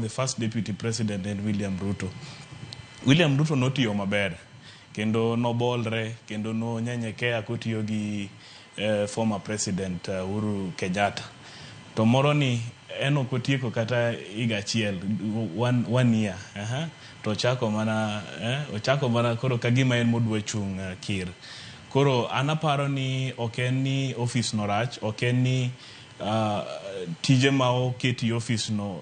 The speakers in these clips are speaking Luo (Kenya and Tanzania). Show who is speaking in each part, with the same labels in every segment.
Speaker 1: The first deputy president en William Ruto. William Ruto notiyo maber kendo nobolre kendo nonyenyekea kotiyo gi former president Uhuru Kenyatta. To moro ni en ok otieko kata higa achiel, one year, to ochako mana koro kagima en modwa chung' kir. Koro an aparo ni ok en ni office no rach, ok en ni tije ma oketi e office no,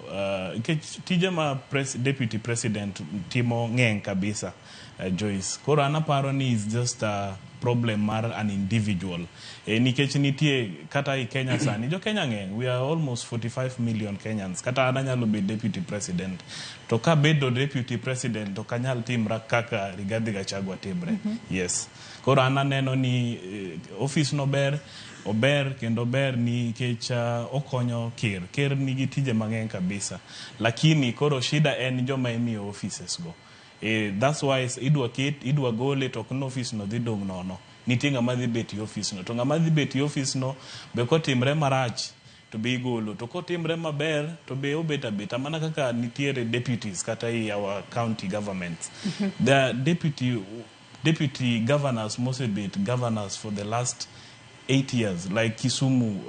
Speaker 1: nikech tije ma deputy president timo ng'eny kabisa, Joyce. Koro an aparo ni is just a problem mar an individual. Nikech nitie kata i Kenya sani, jo Kenya ng'eny, we are almost 45 million Kenyans. Kata an anyalo bedo deputy president. To kabedo deputy president, ok anyal timra kaka Rigathi Gachagua timre. Yes. Koro an aneno ni office no ber, ober kendo ber nikech okonyo ker. Ker nigi tije mang'eny kabisa. Lakini koro shida en joma imiyo offices go. That's why idwa ket, idwa gole, to ok ni office no dhi dong' nono. Nitie ng'ama dhi bet e office no. To ng'ama dhi bet e office no be kotimre marach to be igolo. To kotimre maber to be obet abeta. Mana kaka nitiere deputies kata i our county governments. The deputy governors mosebet governors for the last 8 years, like Kisumu,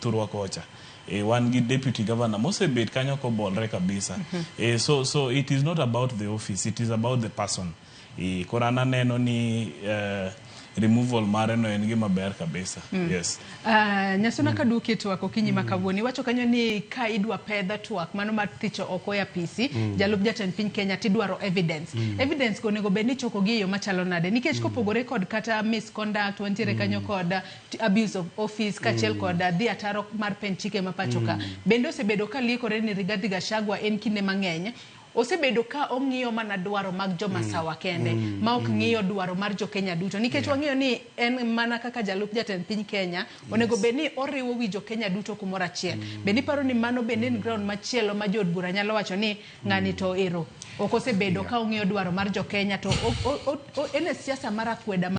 Speaker 1: thurwa kocha. Wan gi deputy governor mosebet kanyo kobolre kabisa. So it is not about the office, it is about the person. Koro an aneno ni removal mare no en gima ber kabisa. Yes.
Speaker 2: Nyasona kaduoki e twak okinyi ma kawuono, iwacho kanyo ni ka idwa pedha twak mano mar thicho oko e apisi jalup jatend piny Kenya, tidwaro evidence. Evidence go onego bed ni ichoko gi e yo machalo nade? Nikech kopogore kod kata misconduct, wantiere kanyo kod abuse of office kaachiel kod dhi ataro mar pen chike ma pacho ka. Bende osebedo ka liekore ni Rigathi Gachagua en kinde mang'eny osebedo ka ong'iyo mana dwaro mag jomasawa kende ma ok ng'iyo dwaro mar jokenya duto, nikech wang'iyo ni en mana kaka jalup jatend piny Kenya onego bed ni oriwo wi jokenya duto kumoro achiel. Bende iparo ni mano bende en ground machielo ma jood bura nyalo wacho ni ng'ani to ero ok osebedo ka ong'iyo dwaro mar jokenya, to en e siasa mar akweda?